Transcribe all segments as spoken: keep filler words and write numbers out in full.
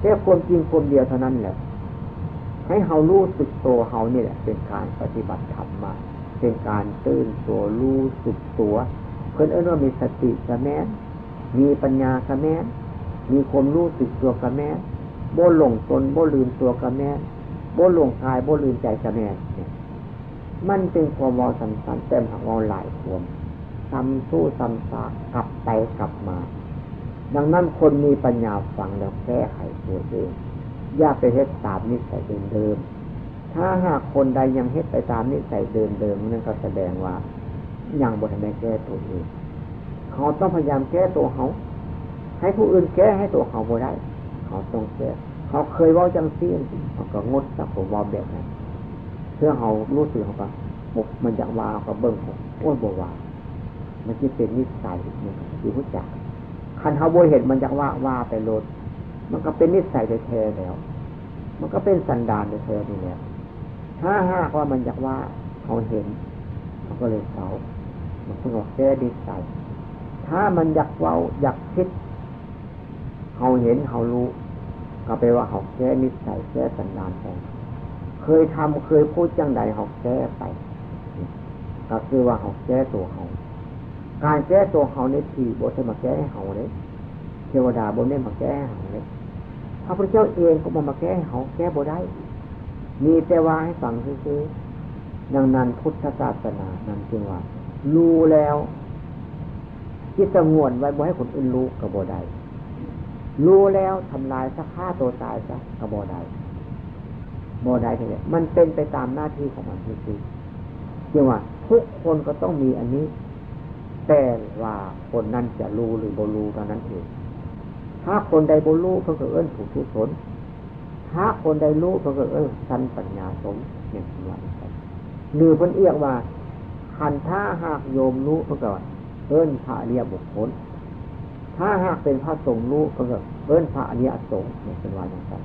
แต่ความจริงความเดียวเท่านั้นแหละ ให้เฮารู้สึกตัวเฮานี่แหละ เป็นการปฏิบัติธรรมะ เป็นการตื่นตัวรู้สึกตัว เพิ่นเอิ้นว่ามีสติกะแม่น มีปัญญากะแม่น มีความรู้สึกตัวกะแม่น บ่หลงตน บ่ลืมตัวกะแม่น บ่หลงกาย บ่ลืมใจกะแม่นเนี่ย มันเป็นความเว้าสั้นๆ แต่หากเว้าหลายความ ซ้ำสู้ซ้ำซาก กลับไปกลับมา ดังนั้นคนมีปัญญาฟังแล้วแก้ไขตัวเอง อย่าไปเฮ็ดตามนิสัยเดิมๆ ถ้าหากคนใดยังเฮ็ดไปตามนิสัยเดิมๆ นั่นก็แสดงว่ายังบ่ทันได้แก้ตัวเอง เขาต้องพยายามแก้ตัวเขา ให้ผู้อื่นแก้ให้ตัวเขาบ่ได้ เขาต้องแก้ เขาเคยเว้าจังซี่ เขาก็งดซะ ผมเว้าแบบนั้น เพื่อเขารู้สึกเขาก็ โอ้ มันอยากว่า เขาก็เบิ่ง โอ้ย บ่ว่า มันสิเป็นนิสัย มันก็สิรู้จัก คันเขาบ่เห็นมันอยากว่า ว่าไปโลด มันก็เป็นนิสัยแท้ๆ แล้ว มันก็เป็นสันดานแท้ๆ นี่แหละ ถ้าหากว่ามันอยากว่า เขาเห็น เขาก็เลยเซา มันสงบแก้นิสัย ถ้ามันอยากเว้า อยากคิด เขาเห็น เขารู้ ก็แปลว่าเขาแก้นิสัย แก้สันดานของเขา เคยทำ เคยพูดจังใด เขาแก้ไป ก็คือว่าเขาแก้ตัวเขา การแก้ตัวเขานี่ ผีบ่ได้มาแก้ให้เขาเด้ เทวดาบ่ได้มาแก้ให้เขาเด้ พระพุทธเจ้าเองก็บ่มาแก้ให้เขา แก้บ่ได้ มีแต่ว่าให้ฟังซื่อๆ ดังนั้นพุทธศาสนานั้นจึงว่า รู้แล้ว จิตสงวนไว้บ่ให้คนอื่นรู้ก็บ่ได้ รู้แล้วทำลายซะ ฆ่าตัวตายซะก็บ่ได้ บ่ได้ทีเดียว มันเป็นไปตามหน้าที่ของมันจริงๆ จึงว่าทุกคนก็ต้องมีอันนี้ แต่ว่าคนนั้นจะรู้หรือบ่รู้เท่านั้นเอง ถ้าคนใดบ่รู้เพิ่นก็เอิ้นปุถุชน ถ้าคนใดรู้เพิ่นก็เอิ้นสัมปญญาชน เนี่ยเพิ่นว่าจังซั่น หรือเพิ่นเอียกว่า คันถ้าหากโยมรู้เพิ่นก็เอิ้นพระอริยบุคคล ถ้าหากเป็นพระสงฆ์รู้เพิ่นก็เอิ้นพระอริยสงฆ์ เนี่ยเพิ่นว่าจังซั่น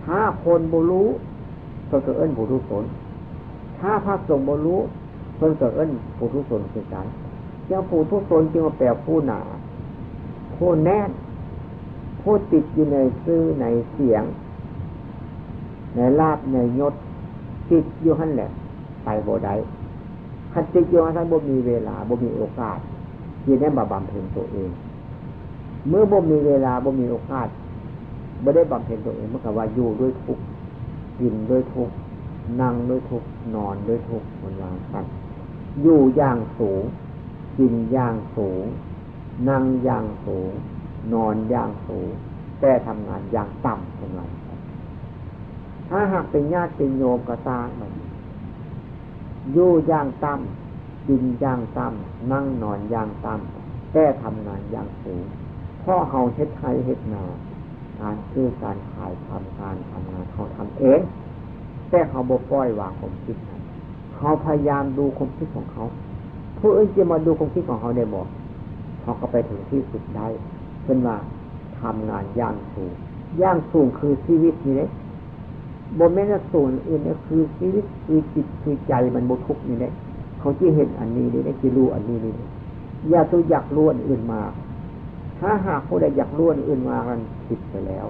ถ้าคนบ่รู้เพิ่นก็เอิ้นปุถุชน ถ้าพระสงฆ์บ่รู้เพิ่นก็เอิ้นปุถุชนคือกัน เจ้าปุถุชนจึงว่าแปลผู้หนา ผู้แน่น ผู้ติดอยู่ในชื่อในเสียง ในลาภในยศ ติดอยู่หั่นแหละ ไปบ่ได้ คันติดอยู่หั่นบ่มีเวลา บ่มีโอกาส ที่ได้มาบำเพ็ญตัวเอง เมื่อบ่มีเวลา บ่มีโอกาส บ่ได้บำเพ็ญตัวเอง มันก็ว่าอยู่ด้วยทุกข์ กินด้วยทุกข์ นั่งด้วยทุกข์ นอนด้วยทุกข์ มันว่าซั่น อยู่อย่างสูง กินอย่างสูง นั่งอย่างสูง นอนอย่างสูง แต่ทำงานอย่างต่ำ มันว่าซั่น ถ้าหากเป็นญาติเป็นโยมก็ตามมัน อยู่อย่างต่ำ กินอย่างต่ำ นั่งนอนอย่างต่ำ แต่ทำงานอย่างสูง เพราะเฮาเฮ็ดไร่เฮ็ดนา การซื้อการขาย ทำการทำงาน เฮาทำเอง แต่เฮาบ่ปล่อยวางความคิดนั้น เฮาพยายามดูความคิดของเฮา ผู้อื่นจะมาดูความคิดของเฮาได้บ่ เฮาก็ไปถึงที่สุดได้ เพิ่นว่าทำงานอย่างสูง อย่างสูงคือชีวิตนี่เด้ บ่แม่นว่าสูงอื่นนะ คือชีวิต คือจิต คือใจมันบ่ทุกข์นี่แหละ เขาสิเห็นอันนี้นี่แหละ สิรู้อันนี้นี่แหละ อย่าตัวอยากรู้อันอื่นมา ถ้าหากผู้ใดอยากรู้อันอื่นมา มันผิดไปแล้ว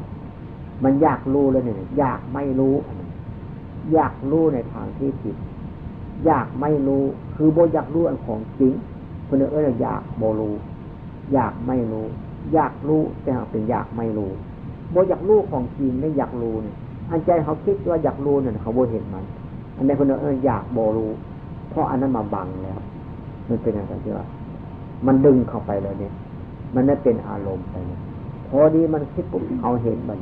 มันอยากรู้แล้วเนี่ย อยากไม่รู้อันนั้น อยากรู้ในทางที่ผิด อยากไม่รู้ คือบ่อยากรู้อันของจริง เพิ่นเอิ้นว่าอยากบ่รู้ อยากไม่รู้ อยากรู้แต่หากเป็นอยากไม่รู้ บ่อยากรู้ของจริง และอยากรู้เนี่ย อันใจเขาคิดว่าอยากรู้เนี่ย เขาบ่เห็นมัน อันนี้เพิ่นว่า เออ อยากบ่รู้ เพราะอันนั้นมาบังแล้ว มันเป็นอย่างไรที่ว่า มันดึงเข้าไปแล้วเนี่ย มันได้เป็นอารมณ์ไปเนี่ย พอดีมันคิดปุ๊บ เขาเห็นมัน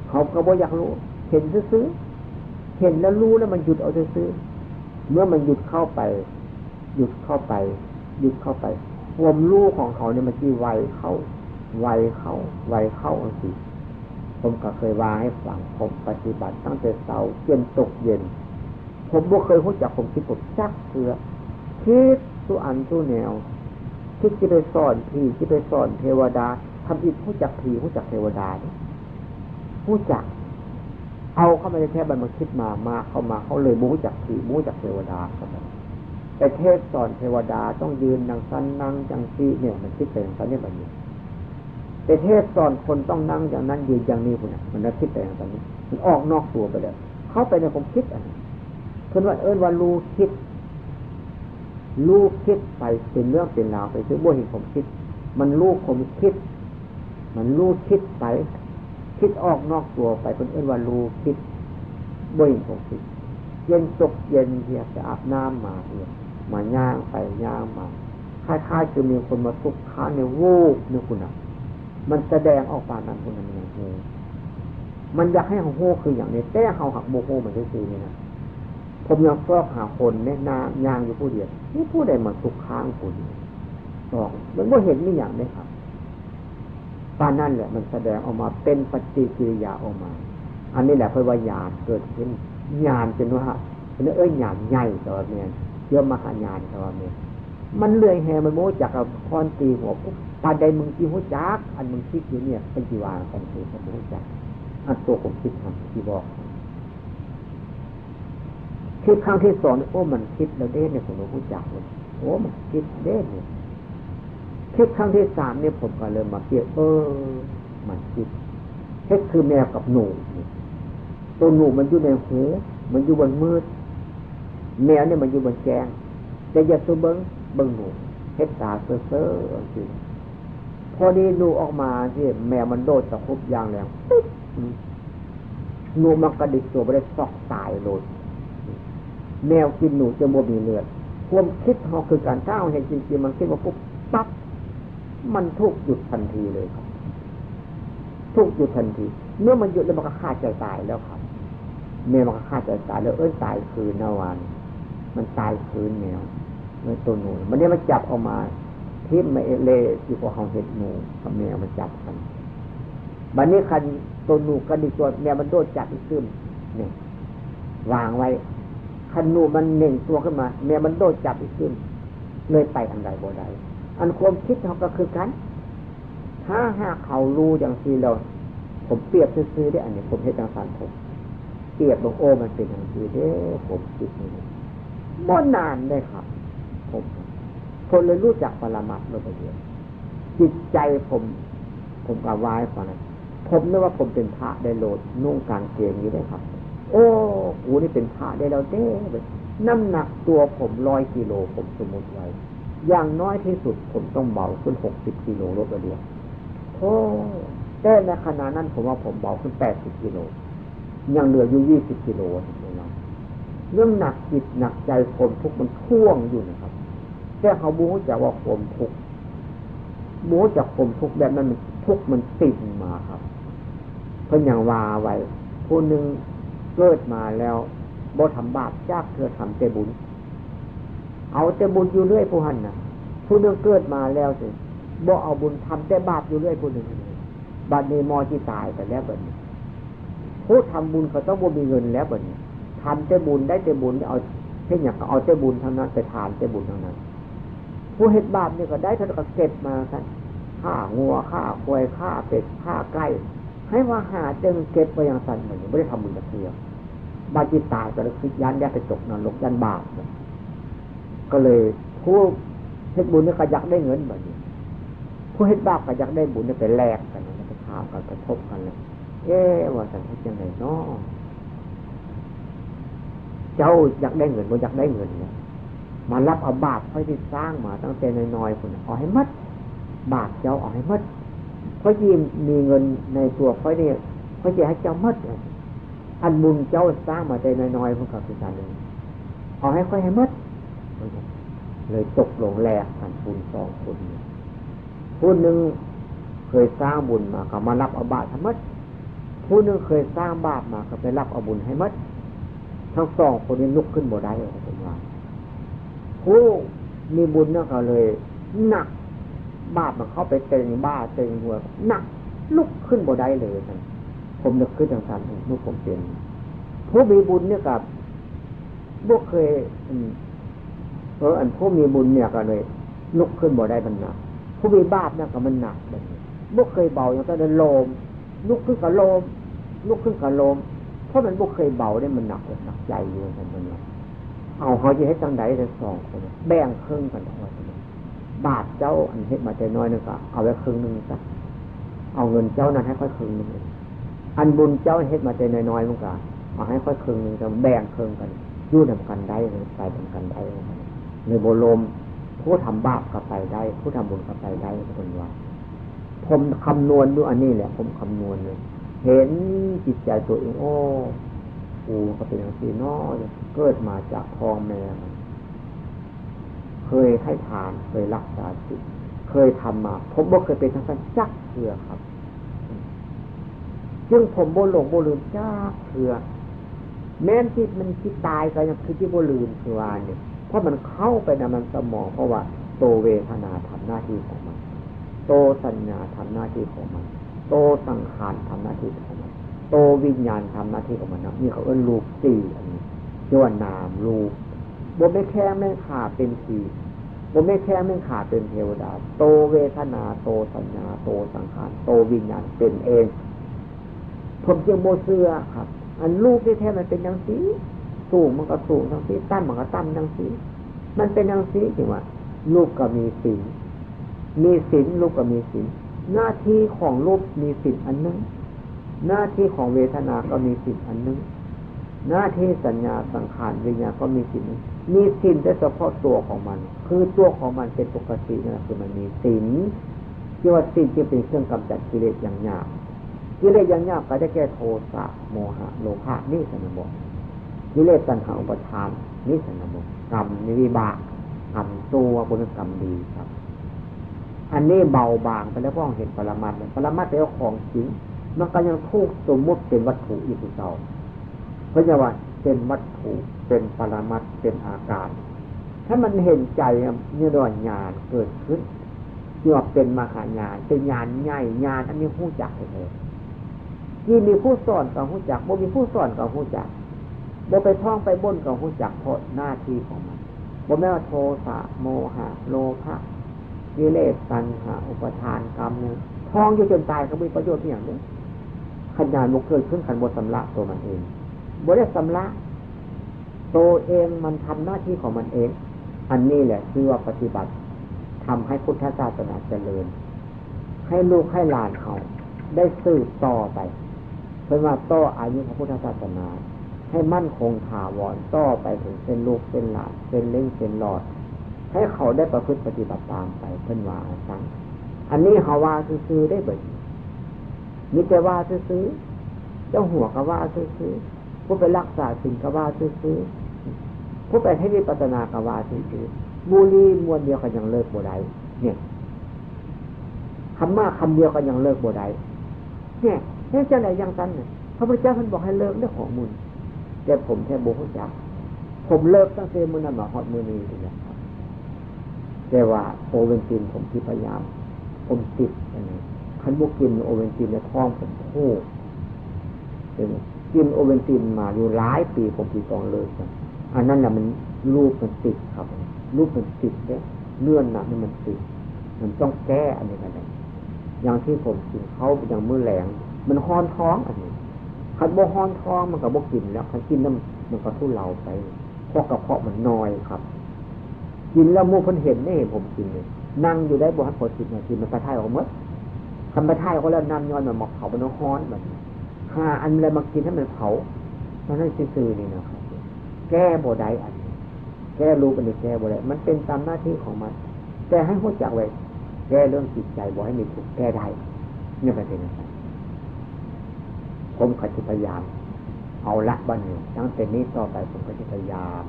เขาก็บ่อยากรู้ เห็นซื่อๆ เห็นแล้วรู้แล้วมันหยุดเอาซื่อๆ เมื่อมันหยุดเข้าไป หยุดเข้าไป หยุดเข้าไป ความรู้ของเขาเนี่ยมันสิไวเข้า ไวเข้า ไวเข้าจังซี่ ผมก็เคยว่าให้ฟัง ผมปฏิบัติตั้งแต่เช้าจนตกเย็น ผมบ่เคยรู้จักความคิดผมจักเทื่อ คิดสู่อันสู่แนว คิดสิไปสอนผี สิไปสอนเทวดา ทำอิฐรู้จักผี รู้จักเทวดานี่ รู้จัก เอาเข้ามาแท้ๆ บัดมาคิดมา มาเข้ามา เขาเลยบ่รู้จักผี บ่รู้จักเทวดา เข้ามา ไปเทศน์สอนเทวดา ต้องยืนจั่งซั้น นั่งจั่งซี้ เนี่ย มันคิดไปจั่งซั้นเนี่ย บัดนี้ ไปเทศน์สอนคนต้องนั่งอย่างนั้นยืนอย่างนี้พุ้นน่ะ มันละคิดไปอย่างนี้ มันออกนอกตัวไปแล้ว เข้าไปในความคิดอันนั้น เพิ่นว่าเอิ้นว่ารู้คิด รู้คิดไปเป็นเรื่องเป็นราวไป ซื่อบ่เห็นความคิด มันรู้ความคิด มันรู้คิดไป คิดออกนอกตัวไป เพิ่นเอิ้นว่ารู้คิด บ่เห็นความคิด เย็นตกเย็นเหีย ไปอาบน้ำมาเหีย มาย่างไปย่างมา คล้ายๆ คือมีคนมาซุกค้างใน โว้ นี่พุ้นน่ะ มันแสดงออกปานนั้นพุ้นน่ะ มันยังฮู้ มันอยากให้เฮาฮู้คืออย่างนี้ แต่เฮาหักบ่ฮู้มันซื่อๆ นี่นะ ผมยังซอกหาคนแนะนำย่างอยู่ผู้เดียว มีผู้ใดมาซุกค้างกูนี่ ออก มันบ่เห็นมีหยังเลยครับ ปานนั้นแหละ มันแสดงออกมาเป็นปฏิกิริยาออกมา อันนี้แหละเพิ่นว่าญาณเกิดขึ้น ญาณจนว่า เพิ่นเอิ้นญาณใหญ่ แต่ว่าแม่น เรียกมหาญาณ แต่ว่าแม่น มันเลื่อยแฮ มันบ่รู้จักกับค้อนตีหัวปุ๊บ ปานใดมึงสิรู้จัก อันมึงคิดอยู่เนี่ย เป็นสิว่าของกูก็บ่รู้จัก อันตัวผมคิดทำสิบอก คิดครั้งที่สองนี่ โอ้ มันคิดแล้วเด้เนี่ย ผมบ่รู้จักเลย โอ้ มันคิดเด้เนี่ย คิดครั้งที่สามเนี่ย ผมก็เริ่มมาเปรียบ เออ มันคิด เฮ็ดคือแมวกับหนูนี่ ตัวหนูมันอยู่ในหู มันอยู่บนมืด แมวเนี่ยมันอยู่บนแจ้ง แต่อย่าสู้เบิ่ง เบิ่งหนู เฮ็ดตาเซ้อๆ จังซี่ พอดีหนูออกมาสิ แมวมันโดดตะครุบอย่างแรง ปุ๊บ หนูมันกระดิกตัวบ่ได้ ซอกตายโลด แมวกินหนูจนบ่มีเลือด ความคิดเฮาคือกัน ถ้าเฮาเห็นจริงๆ มันคิดว่าปุ๊บปั๊บ มันถูกหยุดทันทีเลยครับ ถูกหยุดทันที เมื่อมันหยุดแล้วมันก็ฆ่าใจตายแล้วครับ แมวมันก็ฆ่าใจตายแล้ว เอิ้นตายคืนนะวาน มันตายคืนแมว แมวตัวหนู มันเนี่ยมันจับออกมา ทิ่มมาเอเล่อยู่ พอเฮาเห็นหนูกับแมวมันจับกัน บัดนี้คันตัวหนูกระดิกตัว แมวมันโดดจับอีกตึ้ม นี่ วางไว้ คันหนูมันเหน่งตัวขึ้นมา แมวมันโดดจับอีกตึ้ม เลยไปอันใดบ่ได้ อันความคิดเฮาก็คือกัน ถ้าหากเขารู้จังซี่แล้ว ผมเปรียบซื่อๆ เด้ อันนี้ผมเฮ็ดจังซั่น ผมเปรียบว่า โอ้ มันเป็นจังซี่เด้ ผมคิดนี่ บ่นานเด้ครับ ผม ผมเลยรู้จักปรมัตถ์โลดเดียว จิตใจผม ผมก็วายปานนั้น ผมนึกว่าผมเป็นพระได้โลด นุ่งกางเกงอยู่เด้ครับ โอ้ กูนี่เป็นพระได้แล้วเด้ น้ำหนักตัวผมร้อยกิโล ผมสมมุติไว้ อย่างน้อยที่สุดผมต้องเบาขึ้นหกสิบกิโลโลดเดียว โอ้ แต่ในขณะนั้นผมว่าผมเบาขึ้นแปดสิบกิโล ยังเหลืออยู่ยี่สิบกิโล เห็นไหม เรื่องหนักจิตหนักใจ ความทุกข์มันท่วงอยู่นะครับ แต่เขาบ่รู้จักว่าความทุกข์ บ่รู้จักความทุกข์แบบนั้น มันทุกข์มันติดมาครับ เพิ่นยังว่าไว้ ผู้หนึ่งเกิดมาแล้วบ่ทำบาปจักเทื่อ ทำแต่บุญ เอาแต่บุญอยู่เรื่อยผู้หั่นน่ะ ผู้หนึ่งเกิดมาแล้วสิ บ่เอาบุญ ทำแต่บาปอยู่เรื่อยผู้หนึ่ง บัดนี้มอสิตายไปแล้วบัดนี้ ผู้ทำบุญก็ต้องบ่มีเงินแล้วบัดนี้ ทำแต่บุญ ได้แต่บุญ เอาเฮ็ดหยังก็เอาแต่บุญทั้งนั้น ไปทานแต่บุญทั้งนั้น ผู้เฮ็ดบาปนี่ก็ได้เท่านั้นก็เก็บมาซั่น ฆ่างัว ฆ่าควาย ฆ่าเป็ด ฆ่าไก่ ให้ว่าหาแต่เงินเก็บไว้อย่างซั่น บัดนี้บ่ได้ทำบุญจักเทื่อ บัดสิตายก็เลยคิดย้านอยากไปตกนรก ย้านบาป ก็เลยผู้เฮ็ดบุญนี่ก็อยากได้เงินบัดนี้ ผู้เฮ็ดบาปก็อยากได้บุญนี่ ไปแลกกันนะ ไปถามกัน ไปทบกันเลย เอ๊ะ ว่าซั่น เฮ็ดจั่งใดน้อ เจ้าอยากได้เงินบ่ อยากได้เงินเนี่ย มารับเอาบาปข้อยที่สร้างมาตั้งแต่น้อยๆ พุ้นน่ะ เอาให้หมด บาปเจ้าเอาให้หมด ข้อยสิมีเงินในตัวข้อยนี่ ข้อยสิให้เจ้าหมด อันบุญเจ้าสร้างมาแต่น้อยๆ พุ้นก็คือกัน เอาให้ข้อยให้หมด เลยตกลงแลกกัน บุญสองคนนี่ ผู้หนึ่งเคยสร้างบุญมาก็มารับเอาบาปให้หมด ผู้หนึ่งเคยสร้างบาปมาก็ไปรับเอาบุญให้หมด ทั้งสองคนนี้ลุกขึ้นบ่ได้ ว่าซั่นว่า ผู้มีบุญนั่นก็เลยหนัก บาปมันเข้าไปเต็งบ่าเต็งหัว หนัก ลุกขึ้นบ่ได้เลย ซั่น ผมนึกคือจั่งซั่น นึกผมเป็น ผู้มีบุญเนี่ยก็บ่เคย อืม เออ อันผู้มีบุญเนี่ยก็เลยลุกขึ้นบ่ได้ มันหนัก ผู้มีบาปเนี่ยก็มันหนัก แบบนี้ บ่เคยเบา อย่างแต่โลม ลุกขึ้นก็โลม ลุกขึ้นก็โลม เพราะมันบ่เคยเบาเนี่ย มันหนักอกหนักใจอยู่ ซั่น เพิ่นว่า เอา เฮาสิเฮ็ดจั่งใด ทั้งสองคน แบ่งครึ่งกัน ว่าซั่น บาปเจ้าอันเฮ็ดมาแต่น้อยนึงก็เอาไว้ครึ่งหนึ่งซะ เอาเงินเจ้านั้นให้ข้อยครึ่งหนึ่ง อันบุญเจ้าเฮ็ดมาแต่น้อยๆ มันก็เอาให้ข้อยครึ่งหนึ่ง ก็แบ่งครึ่งกัน อยู่นำกันได้ ไปนำกันได้ เลยบ่ล้ม ผู้ทำบาปก็ไปได้ ผู้ทำบุญก็ไปได้ เพิ่นว่า ผมคำนวณดูอันนี้แหละ ผมคำนวณเลย เห็นจิตใจตัวเอง โอ้ กูก็เป็นจั่งซี้เนาะ เกิดมาจากพ่อแม่มัน เคยให้ทาน เคยรักษาศีล เคยทำมา ผมบ่เคยเป็นจั่งซั้นจักเทื่อครับ ซึ่งผมบ่หลงบ่ลืมจักเทื่อ แม้นที่มันสิตายก็ยังคือสิบ่ลืมคือว่านี่ เพราะมันเข้าไปในมันสมอง เพราะว่าโตเวทนาทำหน้าที่ของมัน โตสัญญาทำหน้าที่ของมัน โตสังขารทำหน้าที่ของมัน โตวิญญาณทำหน้าที่ของมันนะ นี่เขาเอิ้นรูปสี่อันนี้ ชื่อว่านามรูป บ่แม่นแข้งแม่นขาเป็นผี บ่แม่นแข้งแม่นขาเป็นเทวดา โตเวทนา โตสัญญา โตสังขาร โตวิญญาณเป็นเอง ผมจึงบ่เชื่อครับ อันรูปนี่แท้มันเป็นจั่งซี้ สูงมันก็สูงจั่งซี้ ต่ำมันก็ต่ำจั่งซี้ มันเป็นจั่งซี้จึงว่า รูปก็มีศีล มีศีล รูปก็มีศีล หน้าที่ของรูปมีศีลอันหนึ่ง หน้าที่ของเวทนาก็มีศีลอันหนึ่ง หน้าที่สัญญา สังขาร วิญญาณก็มีศีล มีศีลแต่เฉพาะตัวของมัน คือตัวของมันเป็นปกตินั่นแหละ คือมันมีศีล ที่ว่าศีลที่เป็นเครื่องกำจัดกิเลสอย่างหยาบ กิเลสอย่างหยาบก็ได้แก่โทสะ โมหะ โลภะ นี่สนบท กิเลสตัณหาอุปาทาน นี่สนบท กรรม นี่วิบาก กรรมชั่ว บ่แม่นกรรมดีครับ อันนี้เบาบางไปแล้ว เพราะเห็นปรมัตถ์แล้ว ปรมัตถ์แปลว่าของจริง มันก็ยังถูกสมมุติเป็นวัตถุอยู่คือเก่า เพิ่นจะว่าเป็นวัตถุ เป็นปรมัตถ์ เป็นอาการ ถ้ามันเห็นใจเนี่ย เรียกว่าญาณเกิดขึ้น เรียกว่าเป็นมหาญาณ เป็นญาณใหญ่ ญาณอันนี้ฮู้จักแท้ๆ ที่มีผู้สอนก็ฮู้จัก บ่มีผู้สอนก็ฮู้จัก บ่ไปท่องไปบนก็ฮู้จัก เพราะหน้าที่ของมัน บ่แม่นว่าโทสะ โมหะ โลภะ กิเลส ตัณหา อุปาทาน กรรมเนี่ย ท่องอยู่จนตายก็บ่มีประโยชน์อิหยังเด้ คันญาณบ่เกิดขึ้น คันบ่ชำระตัวมันเอง บ่ได้ชำระ ตัวเองมันทำหน้าที่ของมันเอง อันนี้แหละชื่อว่าปฏิบัติ ทำให้พุทธศาสนาเจริญ ให้ลูกให้หลานเขาได้สืบต่อไป เพิ่นว่าต่ออายุพระพุทธศาสนา ให้มั่นคงถาวรต่อไปถึงเส้นลูกเส้นหลาน เส้นเล็งเส้นหลอด ให้เขาได้ประพฤติปฏิบัติตามไป เพิ่นว่าจั่งซั้น อันนี้เขาว่าซื่อๆ ได้เบิด มีแต่ว่าซื่อๆ เจ้าหัวก็ว่าซื่อๆ ผู้ไปรักษาศีลก็ว่าซื่อๆ ผู้ไปเฮ็ดวิปัสสนาก็ว่าซื่อๆ บุหรี่มวนเดียวก็ยังเลิกบ่ได้ เนี่ย คำมาคำเดียวก็ยังเลิกบ่ได้ เนี่ย เฮ็ดจั่งใดจั่งซั้นน่ะ พระพุทธเจ้าท่านบอกให้เลิกเรื่องของหมู่ แต่ผมแท้บ่ฮู้จัก ผมเลิกตั้งแต่มื้อนั้นมาฮอดมื้อนี้นี่แหละครับ แต่ว่าโอวัลตินผมสิพยายาม ผมติดอันนี้ คันบ่กินโอวัลตินในท้องผมผูก เป็น กินโอวัลตินมาอยู่หลายปี ผมสิต้องเลิกมัน อันนั้นน่ะมัน รูปมันติดครับ รูปมันติดเด้ เนื้อหนังนี่มันติด มันต้องแก้อันนี้กันเลย อย่างที่ผมกินข้าวอย่างมื้อแลง มันฮ้อนท้องอันนี้ คันบ่ฮ้อนท้องมันก็บ่กินแล้ว คันกินแล้วมันก็ทุเลาไป เพราะกระเพาะมันน้อยครับ กินแล้วหมู่เพิ่นเห็นนี่ ผมกินนี่ นั่งอยู่ได้บ่ทันพอสิบนาที มันไปถ่ายออกหมด คันไปถ่ายออกแล้วน้ำย่อยมันมาเผา มันฮ้อนมัน หาอันอะไรมากินให้มันเผา เท่านั้นซื่อๆ นี่นะครับ แก้บ่ได้อันนี้ แก้รูปอันนี้แก้บ่ได้ มันเป็นตามหน้าที่ของมัน แต่ให้ฮู้จักไว้ แก้เรื่องจิตใจบ่ให้มีทุกข์แก้ได้ เนี่ยมันเป็นอย่างนั้น ผมก็สิพยายาม เอาละบัดนี้ ตั้งแต่นี้ต่อไปผมก็สิพยายาม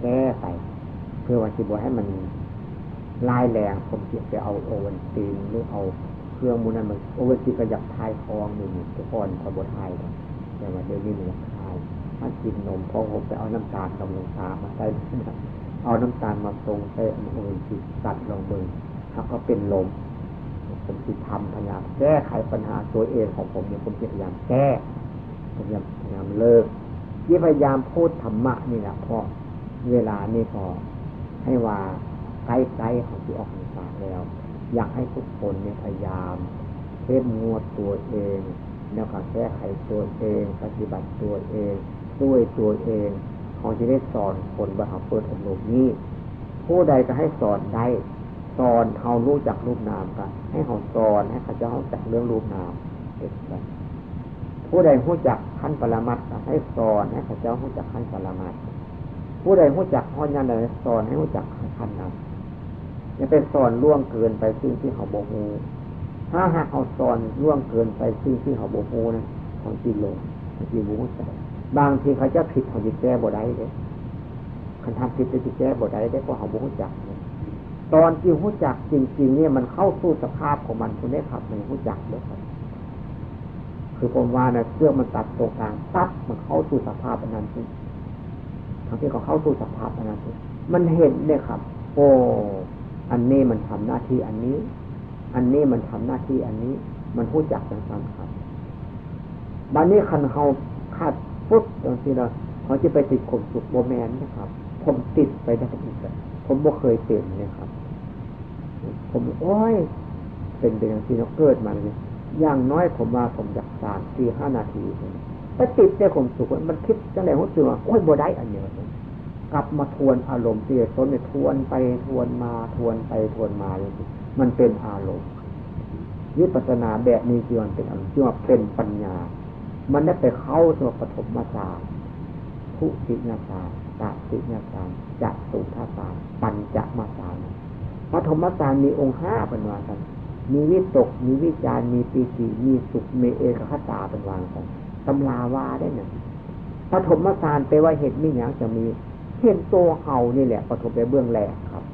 แก้ไป เพื่อว่าสิบ่ให้มันร้ายแรง ผมสิไปเอาโอวัลติน หรือเอาเครื่องหมู่นั้นมา โอวัลตินก็อยากถ่ายท้องอยู่นี่ แต่ก่อนข้อยบ่ถ่ายดอก แต่ว่าเดี๋ยวนี้มันอยากถ่าย มากินนม เพราะผมไปเอาน้ำตาลกับหลวงตามาใส่ เอาน้ำตาลมาปรุงใส่โอวัลติน ตัดลองเบิ่ง แล้วก็เป็นลม ผมสิทำ พยายามแก้ไขปัญหาตัวเองของผมเนี่ย ผมจะพยายามแก้ ผมจะพยายามเลิก ที่พยายามพูดธรรมะนี่แหละ เพราะเวลานี่ก็ให้ว่าใกล้ๆ เขาสิออกพรรษาแล้ว อยากให้ทุกคนเนี่ยพยายามเข้มงวดตัวเอง แล้วก็แก้ไขตัวเอง ปฏิบัติตัวเอง ช่วยตัวเอง เขาจะได้สอนคนว่าเขาเปิดอบรมนี้ ผู้ใดก็ให้สอนได้ สอนเฮาฮู้จักรูปนาม ก็ให้เฮาสอนให้เขาเจ้าฮู้จักเรื่องรูปนาม เป็นต้น ผู้ใดฮู้จักขั้นปรมัตถ์ ก็ให้สอนให้เขาเจ้าฮู้จักขั้นปรมัตถ์ ผู้ใดฮู้จักฮอดยานใด สอนให้ฮู้จักขั้นนั้น อย่าไปสอนล่วงเกินไปสิ่งที่เขาบ่ฮู้ ถ้าหากเขาสอนล่วงเกินไปสิ่งที่เขาบ่ฮู้นะ เขาสิหลง เขาสิบ่ฮู้จัก บางทีเขาเจ้าผิด เขาสิแก้บ่ได้เด้ คันทำผิด เขาสิแก้บ่ได้เด้ เพราะเขาบ่ฮู้จักเนี่ย ตอนที่ฮู้จักจริงๆเนี่ย มันเข้าสู่สภาพของมันพุ้นเด้ครับ มันฮู้จักเด้ครับ คือผมว่านะ เชือกมันตัดตรงกลางปั๊บ มันเข้าสู่สภาพอันนั้นพุ้น ทั้งที่เขาเข้าสู่สภาพอันนั้นพุ้น มันเห็นเนี่ยครับ โอ้ อันนี้มันทำหน้าที่อันนี้ อันนี้มันทำหน้าที่อันนี้ มันฮู้จักจังซั่นครับ บัดนี้คันเฮาขาดปุ๊บจังซี่นะ เขาสิไปติดความสุข บ่แม่นนะครับ ผมติดไปได้อีกอะ ผมบ่เคยเป็นเลยครับ ผม โอ้ย เป็นไปจังซี่เนาะ เกิดมาเนี่ย อย่างน้อยผมว่าผมอยากสาม สี่ ห้านาที ไปติดแต่ความสุข มันคิดจังใด๋ รู้สึกว่า โอ้ย บ่ได้อันนี้ กลับมาทวนอารมณ์ที่ต้นเนี่ย ทวนไปทวนมา ทวนไปทวนมาอยู่ มันเป็นอารมณ์ วิปัสสนาแบบนี้ที่มันเป็นอารมณ์ ที่ว่าเป็นปัญญา มันได้ไปเข้าสู่ปฐมฌาน ทุติยฌาน ตติยฌาน จตุตถฌาน ปัญจมฌาน ปฐมฌานมีองค์ห้า เพิ่นว่าซั่น มีวิตก มีวิจาร มีปีติ มีสุข มีเอกัคคตา เพิ่นว่าซั่น ตำราว่าได้เนี่ย ปฐมฌานแปลว่าเห็นมีหยังจะมี เห็นตัวเฮานี่แหละ ปฐมแปลเบื้องแรกครับ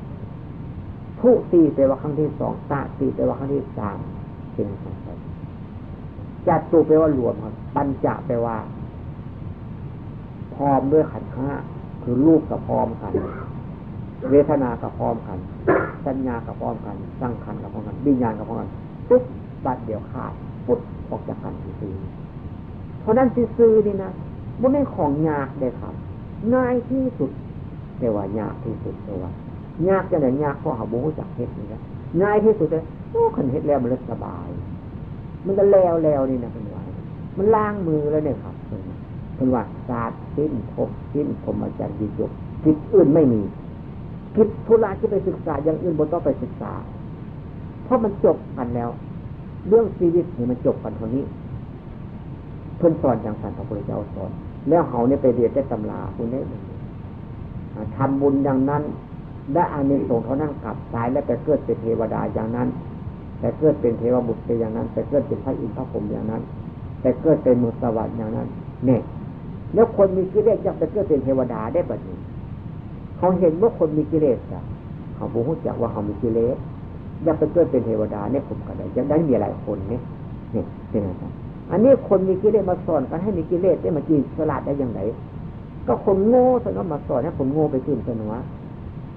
ทุติแปลว่าครั้งที่สอง ตติแปลว่าครั้งที่สาม เป็นจังซั่น จตุแปลว่ารวมครับ ปัญจะแปลว่า พร้อมด้วยขันธ์ห้า คือรูปก็พร้อมกัน เวทนาก็พร้อมกัน สัญญาก็พร้อมกัน สังขารก็พร้อมกัน วิญญาณก็พร้อมกัน ปุ๊บ บัดเดียวขาด ปุ๊บ ออกจากกันซื่อๆ เพราะนั้นซื่อๆ นี่นะ บ่แม่นของยากเด้ครับ ง่ายที่สุด แต่ว่ายากที่สุด เพราะว่า ยากจังใด๋ ยากเพราะเฮาบ่รู้จักเฮ็ดนี่นะ ง่ายที่สุดเลย โอ้ คันเฮ็ดแล้วมันเลยสบาย มันก็แล้วๆ นี่นะ เพิ่นว่า มันล้างมือแล้วเนี่ยครับ เพิ่นว่า เพิ่นว่า สาดสิ้น ครบสิ้น พรหมจรรย์ที่จบ กิจอื่นไม่มี กิจธุระที่ไปศึกษาอย่างอื่นบ่ต้องไปศึกษา เพราะมันจบกันแล้ว เรื่องชีวิตนี่มันจบกันเท่านี้ เพิ่นสอนจังซั่น พระพุทธเจ้าสอน แล้วเฮาเนี่ยไปเรียนแต่ตำราพุ้นเด้ อ่า ทำบุญอย่างนั้น ได้อานิสงส์เท่านั้น กลับตายแล้วไปเกิดเป็นเทวดาอย่างนั้น ไปเกิดเป็นเทวบุตรไปอย่างนั้น ไปเกิดเป็นพระอินทร์พระพรหมอย่างนั้น ไปเกิดเป็นมนุษย์สวรรค์อย่างนั้น เนี่ย แล้วคนมีกิเลสอยากไปเกิดเป็นเทวดาได้บัดนี้ เขาเห็นว่าคนมีกิเลสอะ เขาบ่รู้จักว่าเขามีกิเลส อยากไปเกิดเป็นเทวดาเนี่ย ผมก็ได้ อยากได้เมียหลายคนเนี่ย เนี่ย เป็นจังซั่น อันนี้คนมีกิเลสมาสอนกันให้มีกิเลสเนี่ย มันจะฉลาดได้อย่างไร ก็คนโง่ซะเนาะ มาสอนให้คนโง่ไปตื่นตระหนก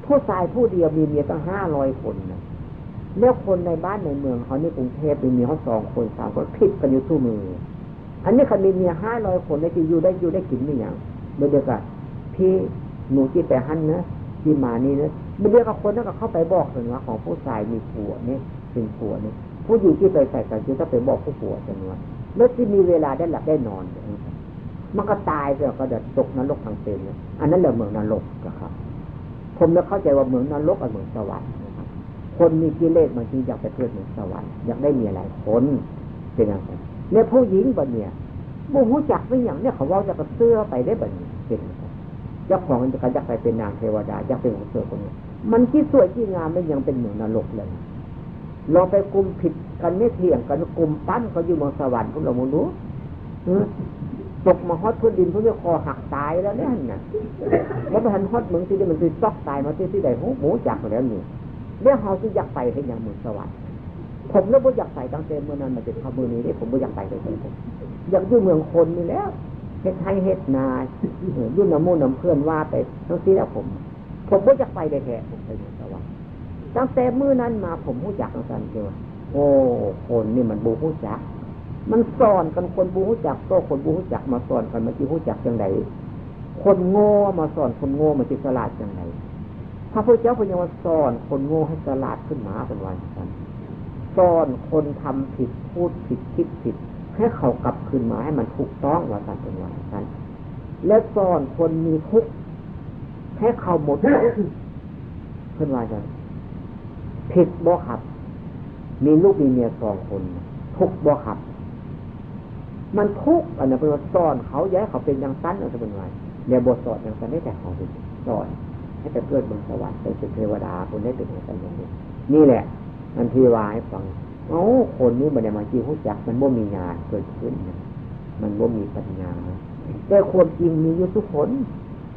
ผู้ชายผู้เดียวมีเมียตั้งห้าร้อยคนนะ แล้วคนในบ้านในเมืองเขาในกรุงเทพฯ มีเมียเขาสองคนสามคน ผิดกันอยู่ทุกมื้อ อันนี้คันมีเมียห้าร้อยคนเนี่ย จะอยู่ได้ อยู่ได้กินมีหยัง เดี๋ยวๆ ก็ พี่ หนูสิไปหั่นนะ พี่มานี่นะ เดี๋ยวๆ ก็คนนั้นก็เข้าไปบอกเพิ่นว่าของผู้ชายมีผัวเนี่ย เป็นผัวเนี่ย ผู้หญิงที่ไปใส่กันจะต้องไปบอกผู้ผัวเพิ่นว่า แล้วสิมีเวลาได้หลับได้นอน มันก็ตายไป ก็จะตกนรกทั้งเป็นเนี่ย อันนั้นแหละเมืองนรกนะครับ ผมเลยเข้าใจว่าเมืองนรกกับเมืองสวรรค์นะครับ คนมีกิเลสมันจึงอยากไปเกิดเมืองสวรรค์ อยากได้เมียหลายคน เป็นจังซั่น และผู้หญิงบัดเนี่ย บ่รู้จักเป็นหยังเนี่ย เขาเว้าจะกระเตื้อไปได้บัดนี้ เป็นจังซั่น เจ้าของก็อยากไปเป็นนางเทวดา อยากเป็นคนสวยคนงาม มันสิสวยสิงาม มันยังเป็นเมืองนรกเลย ลองไปกลุ่มผิดกันเนี่ย เถียงกัน กลุ่มปั้มเขาอยู่เมืองสวรรค์พุ้น ลองมองดู เออ ตกมาฮอดพื้นดินพุ้นเนี่ย คอหักตายแล้วเนี่ยหั่นน่ะ บ่ทันฮอดเมืองที่นี่ มันสิซอกตายมาที่ ที่ใด ฮู้ บ่รู้จักแล้วนี่ แล้วเฮาสิอยากไปเฮ็ดหยังเมืองสวรรค์ ผมเลยบ่อยากไปตั้งแต่มื้อนั้นมาจนเท่ามื้อนี้เด้ ผมบ่อยากไปเลย ผมอยากอยู่เมืองคนนี่แหละ เฮ็ดไร่เฮ็ดนา เออ อยู่นำหมู่นำเพื่อนว่าไปจังซี่แหละผม ผมบ่อยากไปแท้ๆ ผมไปเมืองสวรรค์ ตั้งแต่มื้อนั้นมาผมรู้จักจังซั่นเด้อ โอ้ คนนี่มันบ่รู้จัก มันสอนกันคนบ่รู้จัก โตคนบ่รู้จักมาสอนกัน มันสิรู้จักจังใด๋ คนโง่มาสอนคนโง่ มันสิฉลาดจังใด๋ พระพุทธเจ้าเพิ่นยังว่าสอนคนโง่ให้ฉลาดขึ้นมา เพิ่นว่าจังซั่น สอนคนทำผิด พูดผิด คิดผิด ให้เขากลับคืนมาให้มันถูกต้อง ว่าซั่น เพิ่นว่าจังซั่น และสอนคนมีทุกข์ให้เขาหมดทุกข์ เพิ่นว่าจัง ผิดบ่ครับ มีลูกมีเมียสองคน ทุกข์บ่ครับ มันทุกข์ อันนั้นเพิ่นว่าสอนเขา อย่าให้เขาเป็นอย่างนั้น อันนั้นเพิ่นว่า แล้วบ่สอนอย่างนั้นได้ แต่เขาไปสอน ให้ไปเกิดบนสวรรค์ ไปเป็นเทวดา คนได้เป็นอย่างนั้นอย่างนี้ นี่แหละ อันที่ว่าให้ฟัง เอ้า คนนี้บ่ได้มาที่รู้จัก มันบ่มีญาณเกิดขึ้นนะ มันบ่มีปัญญา แต่ความจริงมีอยู่ทุกคน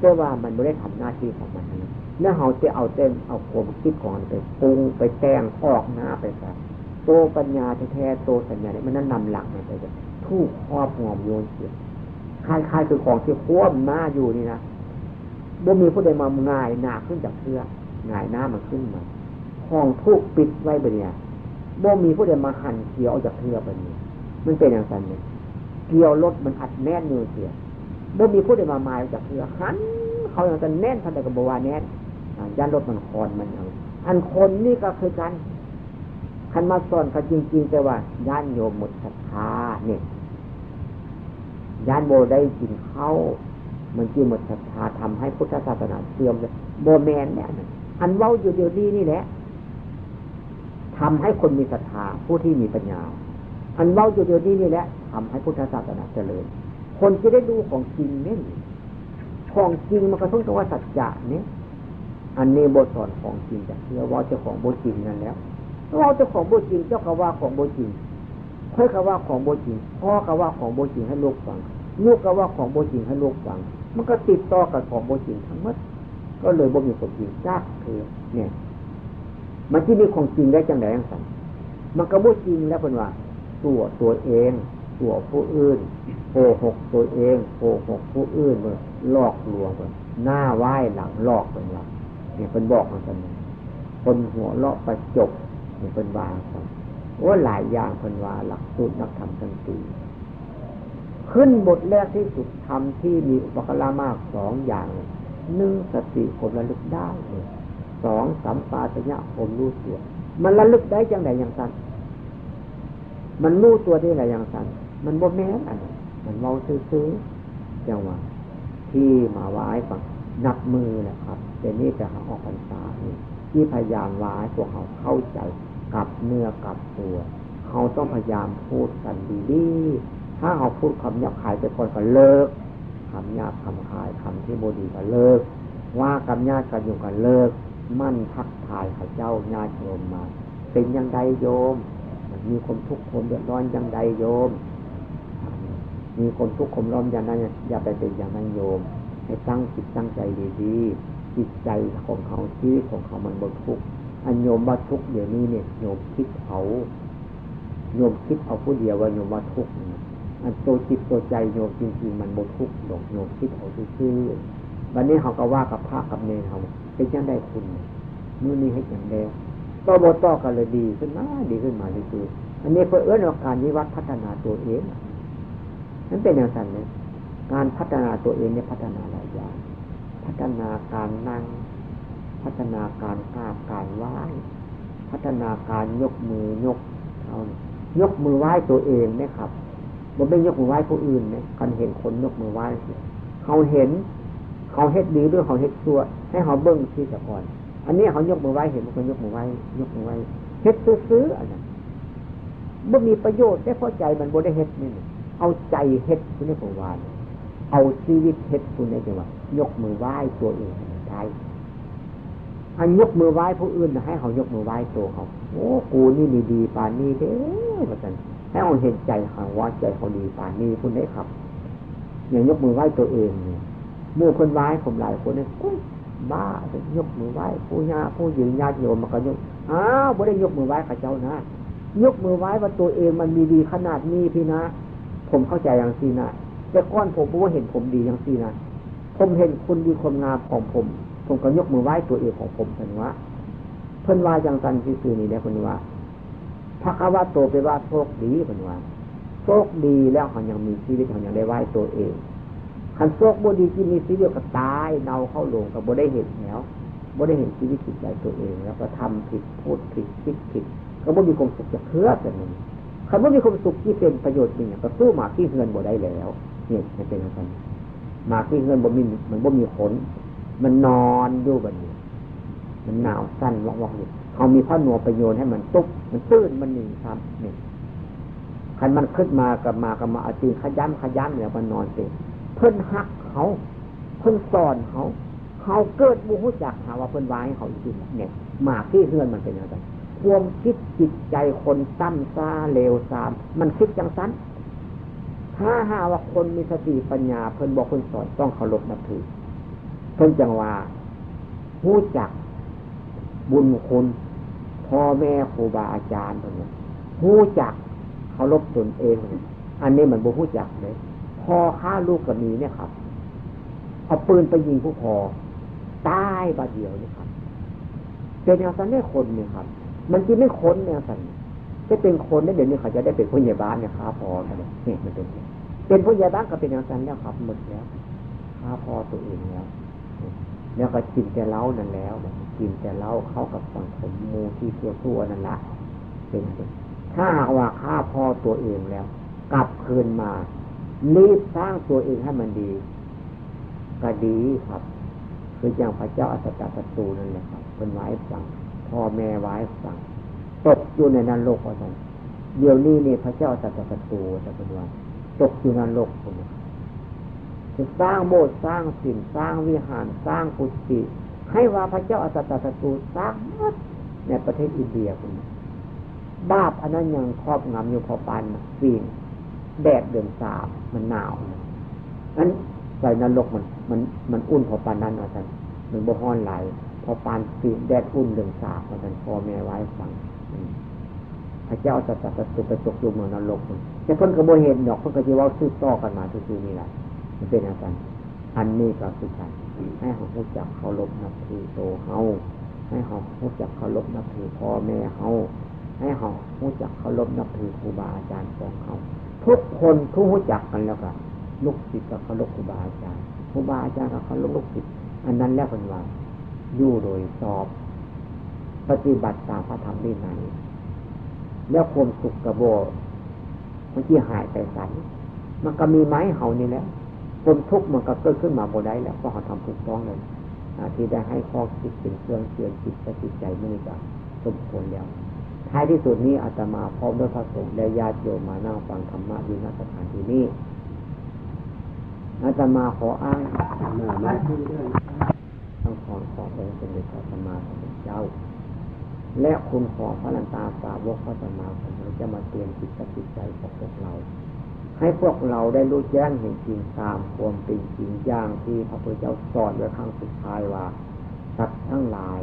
แต่ว่ามันบ่ได้ทำหน้าที่ของมันนะ แล้วเขาจะเอาแต่เอาความคิดของมันไปปรุงไปแต่งออกหน้าไปซะ ตัวปัญญาแท้ๆ ตัวสัญญาเนี่ยมันนั่นนำหลังมันไป ถูกครอบงำโยนเสีย คล้ายๆ คือของที่คว่ำหน้าอยู่นี่นะ บ่มีผู้ใดมาหงายหน้าขึ้นจากเทื่อ หงายหน้ามันขึ้นมา ของถูกปิดไว้บัดเนี่ย บ่มีผู้ใดมาหันเสียออกจากเทื่อบัดนี้ มันเป็นอย่างนั้นเนี่ย เกลียวรถมันอัดแน่นอยู่เสีย บ่มีผู้ใดมาหมายออกจากเทื่อ หันเขาอย่างนั้นแน่น เท่าใดก็บ่ว่าแน่น อ่า ย่านรถมันคอนมันเอา อันคนนี่ก็คือกัน คันมาสอนเขาจริงๆ แต่ว่าย่านโยมหมดศรัทธาเนี่ย ย่านบ่ได้กินข้าว มันสิหมดศรัทธา ทำให้พุทธศาสนาเสื่อมเลย บ่แม่นเนี่ย อันเว้าอยู่เดี๋ยวนี้นี่แหละ ทำให้คนมีศรัทธา ผู้ที่มีปัญญา อันเว้าอยู่เดี๋ยวนี้นี่แหละ ทำให้พุทธศาสนาเจริญ คนจะได้รู้ของจริงเนี่ย ของจริงมันก็ต้องว่าสัจจะเนี่ย อันนี้บ่สอนของจริงจักเทื่อ เว้าแต่ของบ่จริงนั่นแหละ เว้าแต่ของบ่จริง เจ้าก็ว่าของบ่จริง ข้อยก็ว่าของบ่จริง พ่อก็ว่าของบ่จริงให้ลูกฟัง ลูกก็ว่าของบ่จริงให้ลูกฟัง มันก็ติดต่อกันของบ่จริงทั้งหมด ก็เลยบ่มีความจริงจักเทื่อเนี่ย มันสิมีของจริงได้จังใดจังซั่น มันก็บ่จริงแล้วเพิ่นว่า ตั๋วตัวเอง ตั๋วผู้อื่น โกหกตัวเอง โกหกผู้อื่น เพิ่นหลอกลวง เพิ่นหน้าไหว้หลังหลอก เพิ่นว่า เนี่ย เพิ่นบอกมาซั่น คนหัวเราะประจบ เนี่ย เพิ่นว่าซั่น โอ้ หลายอย่างเพิ่นว่า หลักสูตรนักธรรมทั้งสี่ ขึ้นบทแรกที่สุด ธรรมที่มีอุปการะมากสองอย่าง หนึ่ง สติ ความระลึกได้ สอง สัมปชัญญะ ความรู้ตัว มันระลึกได้จังใดจังซั่น มันรู้ตัวได้หลายอย่างซั่น มันบ่แม่นอันนั้น มันเว้าซื่อๆ จังว่า ที่มาว่าให้ฟัง นับมื้อแหละครับ แต่นี่จะหาออกพรรษานี่ ที่พยายามว่าให้พวกเขาเข้าใจ กลับเนื้อกลับตัว เขาต้องพยายามพูดกันดีๆ ถ้าเขาพูดคำหยาบคายไปก่อนก็เลิก คำหยาบคำคาย คำที่บ่ดีก็เลิก ว่ากับญาติกันอยู่ก็เลิก หมั่นทักทายเขาเจ้า ญาติโยมมา เป็นจั่งใดโยม มีความทุกข์ความเดือดร้อนจั่งใดโยม มีความทุกข์ความร้อนอย่างนั้น อย่าไปเป็นอย่างนั้นโยม ให้ตั้งจิตตั้งใจดีๆ จิตใจของเขา ชีวิตของเขามันบ่ทุกข์ อันโยมว่าทุกข์เดี๋ยวนี้เนี่ย โยมคิดเอา โยมคิดเอาผู้เดียวว่าโยมว่าทุกข์นะ อันตัวจิตตัวใจโยมจริงๆ มันบ่ทุกข์ดอก โยมคิดเอาซื่อๆ บัดนี้เขาก็ว่ากับพระกับเณรเขา เป็นจั่งใดคุณ มื้อนี้เฮ็ดหยังแด่ ก็บ่ต่อกันเลย ดีขึ้นมา ดีขึ้นมาซื่อๆ อันนี้เพิ่นเอิ้นว่าการวิวัฒน์พัฒนาตัวเอง มันเป็นจั่งซั่นเลย การพัฒนาตัวเองเนี่ยพัฒนาหลายอย่าง พัฒนาการนั่ง พัฒนาการกราบการไหว้ พัฒนาการยกมือยกเท้าเนี่ย ยกมือไหว้ตัวเองนะครับ บ่แม่นยกมือไหว้ผู้อื่นนะ คันเห็นคนยกมือไหว้ เขาเห็น เขาเฮ็ดดีหรือเขาเฮ็ดชั่ว ให้เขาเบิ่งที่สะก่อน อันนี้เขายกมือไหว้ เห็นมันก็ยกมือไหว้ ยกมือไหว้ เฮ็ดซื่อๆ อันนั้น บ่มีประโยชน์ได้ เพราะใจมันบ่ได้เฮ็ดนี่ เอาใจเฮ็ดผู้นี้ผมว่า เอาชีวิตเฮ็ดผู้นี้จังว่า ยกมือไหว้ตัวเองให้มันได้ อันยกมือไหว้ผู้อื่นน่ะ ให้เขายกมือไหว้ตัวเขา โอ้ กูนี่ดีๆ ปานนี้เด้ ว่าซั่น ให้เขาเห็นใจเขาว่าใจเขาดีปานนี้ ผู้นี้ครับ อย่างยกมือไหว้ตัวเองนี่ หมู่เพิ่นไหว้ผมหลายคนนี่ โอ้ย บ้า ยกมือไหว้ผู้ย่าผู้ยืนญาติโยมมันก็ยก อ้าว บ่ได้ยกมือไหว้เขาเจ้านะ ยกมือไหว้ว่าตัวเองมันมีดีขนาดนี้พี่นะ ผมเข้าใจอย่างซี่นะ แต่ก่อนผมบ่เห็นผมดีอย่างซี่นะ ผมเห็นคุณดีความงามของผม ผมก็ยกมือไหว้ตัวเองของผมซั่นว่า เพิ่นว่าจั่งซั่นซื่อๆ นี่แหละ เพิ่นว่า ภควโต แปลว่าโชคดี เพิ่นว่า โชคดีแล้วเขายังมีชีวิต เขายังได้ไหว้ตัวเอง คันโชคบ่ดีที่มีชีวิตก็ตายเน่าเข้าโลง ก็บ่ได้เห็นแล้ว บ่ได้เห็นชีวิตจิตใจตัวเอง แล้วก็ทำผิด พูดผิด คิดผิด ก็บ่มีความสุขจักเทื่อ แต่มัน คันบ่มีความสุขที่เป็นประโยชน์อีหยัง ก็สู้หมาขี้เฮือนบ่ได้แล้ว เนี่ย มันเป็นจั่งซั่น หมาขี้เฮือนบ่มี มันบ่มีขน มันนอนอยู่บัดนี้ มันหนาวสั่นวอกๆ อยู่ เอามีผ้าหนวมไปโยนให้มันตุ๊บ มันตื่น มันหนีครับ นี่ คันมันขึ้นมาก็มา ก็มาเอาตีนขย้ำขย้ำแล้วมันนอนเต็ม เพิ่นฮักเขา เพิ่นสอนเขา เขาเกิดบ่ฮู้จัก หาว่าเพิ่นว่าให้เขาอีกทีเนี่ย หมาขี้เฮือนมันเป็นจั่งซั่น ความคิดจิตใจคนต่ำช้าเลวทราม มันคิดจั่งซั่น ถ้าหากว่าคนมีสติปัญญา เพิ่นบอกเพิ่นสอน ต้องเคารพนับถือ เพิ่นจั่งว่า ฮู้จักบุญคุณพ่อแม่ครูบาอาจารย์เพิ่นว่า ฮู้จักเคารพตนเอง อันนี้มันบ่ฮู้จักเลย พ่อฆ่าลูกก็มีเนี่ยครับ เอาปืนไปยิงผู้พ่อ ตายบาดเดียวนี่ครับ เป็นจั่งซั่นเด้คนนี่ครับ มันสิแม่นคนจั่งซั่น จะเป็นคนได้ เดี๋ยวนี้เขาจะได้เป็นผู้ใหญ่บ้านเนี่ย ฆ่าพ่อกันเนี่ย นี่มันเป็น เป็นผู้ใหญ่บ้านก็เป็นจั่งซั่นแล้วครับ หมดแล้ว ฆ่าพ่อตัวเองแล้ว แล้วก็กินแต่เหล้านั่นแล้ว กินแต่เหล้าเข้ากับสังคมหมู่ที่ชั่วๆนั่นละ เป็นจั่งซั่น ถ้าหากว่าฆ่าพ่อตัวเองแล้ว กลับคืนมา รีบสร้างตัวเองให้มันดี ก็ดีครับ คืออย่างพระเจ้าอัสสตศัตรูนั่นแหละครับ เพิ่นว่าให้ฟัง พ่อแม่ว่าให้ฟัง ตกอยู่ในนรกว่าซั่น เดี๋ยวนี้นี่พระเจ้าอัสสตศัตรู แต่เพิ่นว่า ตกอยู่นรกพุ้นน่ะ จะสร้างโบสถ์ สร้างศิลป์ สร้างวิหาร สร้างกุฏิ ให้ว่าพระเจ้าอัสสตศัตรูสร้างหมดในประเทศอินเดียพุ้นน่ะ บาปอันนั้นยังครอบงำอยู่ เพราะปานน่ะ ฟีน แดดเดือนสาม มันหนาวนะ อันไฟนรกมัน มัน มันอุ่นพอปานนั้นว่าซั่น มันบ่ร้อนหลาย พอปานฟีน แดดอุ่นเดือนสามว่าซั่น พ่อแม่ว่าให้ฟัง อืม พระเจ้าอัสสตศัตรูไปตกอยู่เมืองนรกพุ้น แต่เพิ่นก็บ่เห็นดอก เพิ่นก็สิเว้าสืบต่อกันมาซื่อๆนี่ล่ะ มันเป็นจั่งซั่น อันนี้ก็คือกัน ให้เฮารู้จักเคารพนับถือโตเฮา ให้เฮารู้จักเคารพนับถือพ่อแม่เฮา ให้เฮารู้จักเคารพนับถือครูบาอาจารย์ของเฮา ทุกคนทุกรู้จักกันแล้วก็ ลูกศิษย์ก็เคารพครูบาอาจารย์ ครูบาอาจารย์ก็เคารพลูกศิษย์ อันนั้นแล้วเพิ่นว่า อยู่โดยชอบ ปฏิบัติตามพระธรรมวินัย แล้วความสุขก็บ่ มันสิหายไปไส มันก็มีมาให้เฮานี่แหละ ความทุกข์มันก็เกิดขึ้นมาบ่ได้แล้ว เพราะเฮาทำถูกต้องแล้ว อ่า ที่ได้ให้ข้อคิดเป็นเครื่องเตือนจิตและจิตใจมื้อนี้ก็สมควรแล้ว ท้ายที่สุดนี้อาตมาพร้อมด้วยพระสงฆ์และญาติโยมมานั่งฟังธรรมะอยู่ ณ สถานที่นี้ อาตมาขออ้าง มามา ทั้งพรขององค์สมเด็จพระสัมมาสัมพุทธเจ้า และคุณของพระอรหันตสาวกพระสัมมาสัมพุทธเจ้ามาเตือนจิตและจิตใจของพวกเรา ให้พวกเราได้รู้แจ้งเห็นจริงตามความเป็นจริงอย่างที่พระพุทธเจ้าสอนไว้ครั้งสุดท้ายว่า สัตว์ทั้งหลาย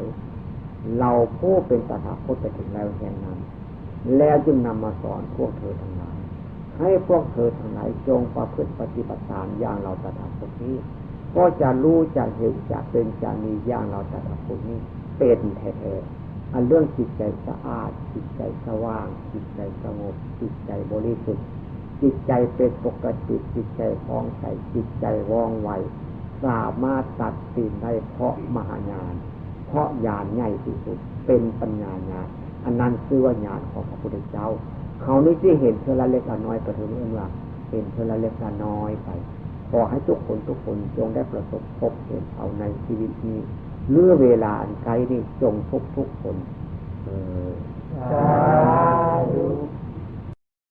เราผู้เป็นตถาคตไปถึงแล้วแห่งนั้น แล้วจึงนำมาสอนพวกเธอทั้งหลาย ให้พวกเธอทั้งหลายจงประพฤติปฏิบัติตามอย่างเราตถาคตนี้ ก็จะรู้จะเห็นจะเป็นจะมีอย่างเราตถาคตนี้เป็นแท้ๆ อันเรื่องจิตใจสะอาด จิตใจสว่าง จิตใจสงบ จิตใจบริสุทธิ์ จิตใจเป็นปกติ จิตใจผ่องใส จิตใจว่องไว สามารถตัดสินได้เพราะมหาญาณ เพราะญาณใหญ่ที่สุด เป็นปัญญาญาณ อันนั้นชื่อว่าญาณของพระพุทธเจ้า เขานี่สิเห็นเทื่อละเล็กละน้อย ก็ถือว่าเอิ้นว่าเห็นเทื่อละเล็กละน้อยไป ขอให้ทุกคนทุกคนจงได้ประสบพบเห็นเอาในชีวิตนี้ หรือเวลาอันใกล้นี้จงทุกทุกๆคน เออ สาธุ